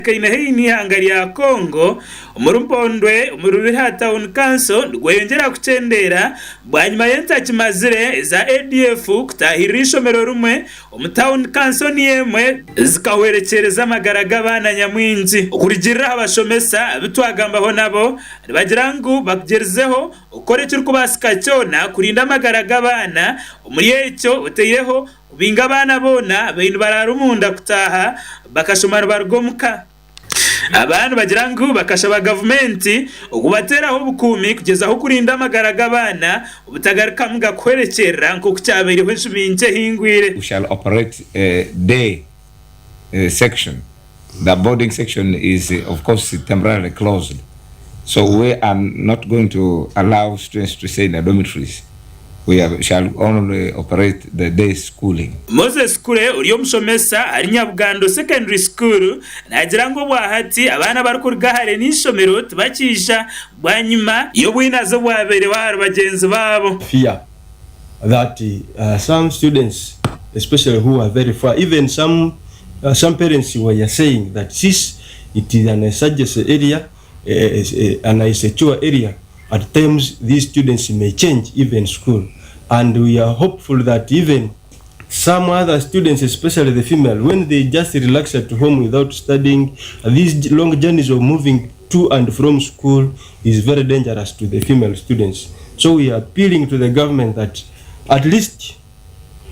ogutebeekaine haihi n'eihanga rya Congo omuri Mpondwe omuri Rubiriha Town Council nigweyongyera kukyendeera bwanyima y'entakimazire eza ADF kutaahirira eishomero rimwe omu tauni kanso niyo emwe zikahwerekyereza amagara g'abaana nyamwingi. Okurugiirira aha bashomesa abu twagambaho nabo, nibagira ngu bagyerizeho okukora ekirikubaasika kyona kurinda amagara g'abaana, omuri ekyo oteireho kubinga abaana boona ababaire nibaraara omunda kutaaha bakashoma nibaruga omuka. Aba nibagira ngu bakashaba gavumenti okubateeraho obukuumi kugyezaho kurinda amagara g'abaana obutagarukamu gakuhwerekyerera nk'oku kyabaireho enshumi nkye ehingwire. We shall operate a day section, the boarding section is of course temporarily closed so we are not going to allow students to stay in the dormitories. We shall only operate the day schooling. Moses Kule ori omushomesa ahari Nyabugando Secondary School naagira ngu obwahati abaana abarikuruga hare n'eishomero tibakiija bwanyima y'obwinazi obwabaireho ahari bagyenzi baabo. Fear that some students especially who are very far even some some parents were saying that since it is an insurgency area an insecure area at times these students may change even school and we are hopeful that even some other students especially the female when they just relax at home without studying these long journeys of moving to and from school is very dangerous to the female students so we are appealing to the government that at least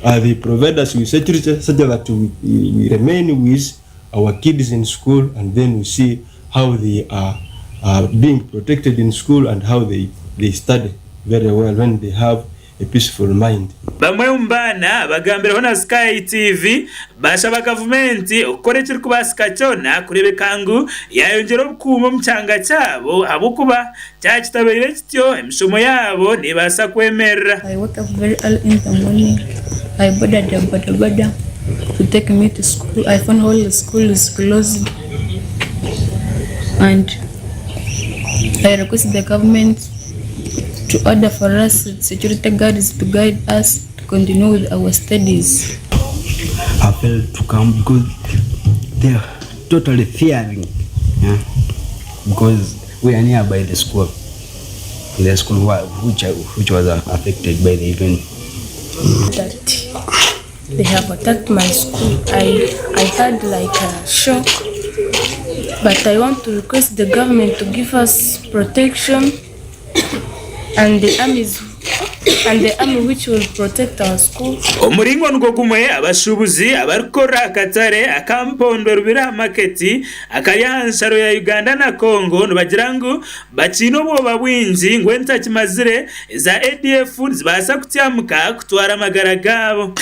uh, they provide us with security such that we, we remain with our kids in school and then we see how they are uh, being protected in school and how they, they study very well when they have a peaceful mind. Bamwe omu baana abagambireho na Sky TV baashaba gavumenti okukora ekirikubaasika kyona kureebeka ngu yaayongyera obukuumi omu kyanga kyabo ahabw'okuba kyaba kitabaire kityo emishomo yaabo neebaasa kwemerera. I woke up very early in the morning. I boarded a boda boda to take me to school. I found all the school is closed and I request the government to order for us security guards to guide us to continue with our studies. I failed to come because they are totally fearing yeah? because we are nearby the school the school which, which was affected by the event that they have attacked my school I, I had like a shock but I want to request the government to give us protection and the armies and the army which will protect our school. Omuringo nigwo gumwe, abashuubuzi abarikukorera aha katare aka Mpondo Rubiriha Market akari aha nsharo ya Uganda na Congo nibagira ngu bakiine obwoba bwingi ngu entakimazire eza ADF nizibaasa kutyamuka kutwara amagara gaabo.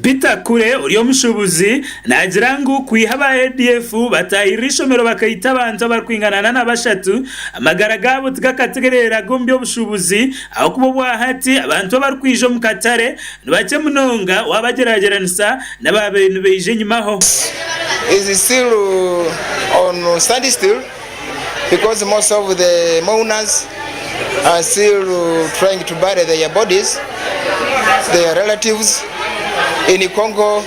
Peter Kure ori omushuubuzi naagira ngu kwiha aba ADF bataahirira eishomero bakaita abantu abarikwingana na bashatu, amagara gaabo tigakatereeraga omu by'obushuubuzi ahabw'okuba obwahati abantu abarikwija omu katare ni bakye munonga waabagyeragyeranisa n'abaabaire nibaija enyimaho. Is still on standstill because most of the mourners are still trying to bury their bodies, their relatives. In Congo,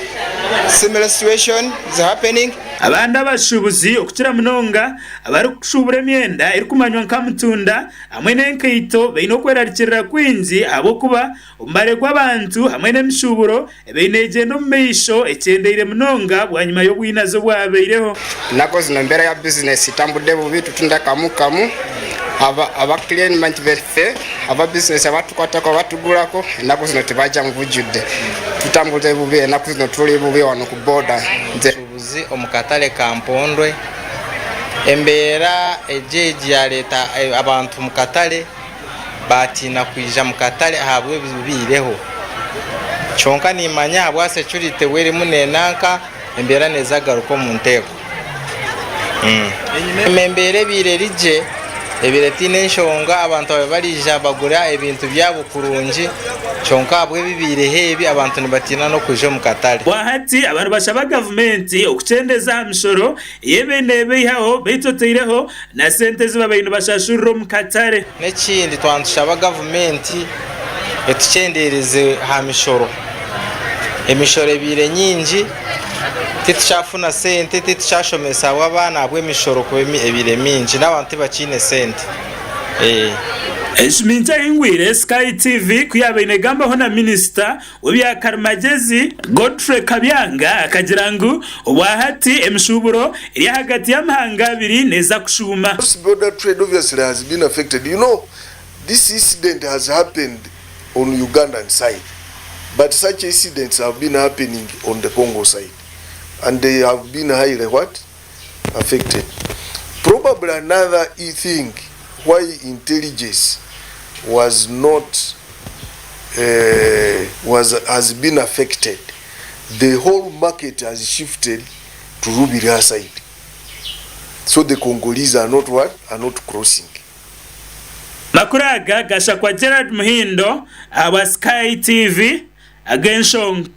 similar situation is happening. Abandi abashuubuzi okukira munonga abarikushuubura emyenda erikumanywa nka mutunda hamwe n'enkaito baine okwerarikirira kwingi ahabw'okuba omubare gw'abantu hamwe n'emishuuburo ebaire neegyenda omu maisho ekyendeire munonga bwanyima y'obwinazi obwabaireho. Enaku zino embeera ya bizinesi etambudde bubi, tutunda kamu kamu. Aba client baife aba bizinesi abatukwatako abatugurako enaku zino tibaija mu bujjudde. Tutambuze bubi enaku zino tuli bubi wano ku boda. Abashuubuzi omu katare ka Mpondwe. Embeera egi egi yareeta abantu omu katare baatiina kwija mu katare ahabw'ebibaireho. Kyonka nimanya ahabwa security obu erimu nenanka embeera neeza kugaruka omu nteeko. Embeera ebaire eri gye, ebaire etaine nshonga, abantu babaire bariija bagura ebintu byabo kurungi, kyonka ahabw'ebibaireho ebi abantu nibatiina n'okwija omu katare. Bwahati aba nibashaba gavumenti okukyendeza aha mishoro ei ebaire neebaihaho beitu otaireho na sente ezi babaire nibashashurira omu katare. N'ekindi twaba nitushaba gavumenti etukyendeereze aha mishoro. Emishoro ebaire nyingi. Titukyafuna sente, titukyashomesa abaana ahabw'emishoro kuba ebaire mingi n'abantu tibakiine sente. Enshumi ehingwire, Sky TV ku yaabaire negambaho na minisita w'ebya karimagyezi, Godfrey Kabyanga akagira ngu obwahati emishuuburo eri ahagati y'amahanga abiri neeza kushuuma. Cross border trade obviously has been affected, you know this incident has happened on Ugandan side but such incidents have been happening on the Congo side and they have been highly what? Affected. Probably another thing why intelligence was not uh, was has been affected the whole market has shifted to Rubiriha side so the Congolese are not what? Are not crossing. Amakuru aga gashakwa Gerald Muhindo ahabwa Sky TV ag'enshonga.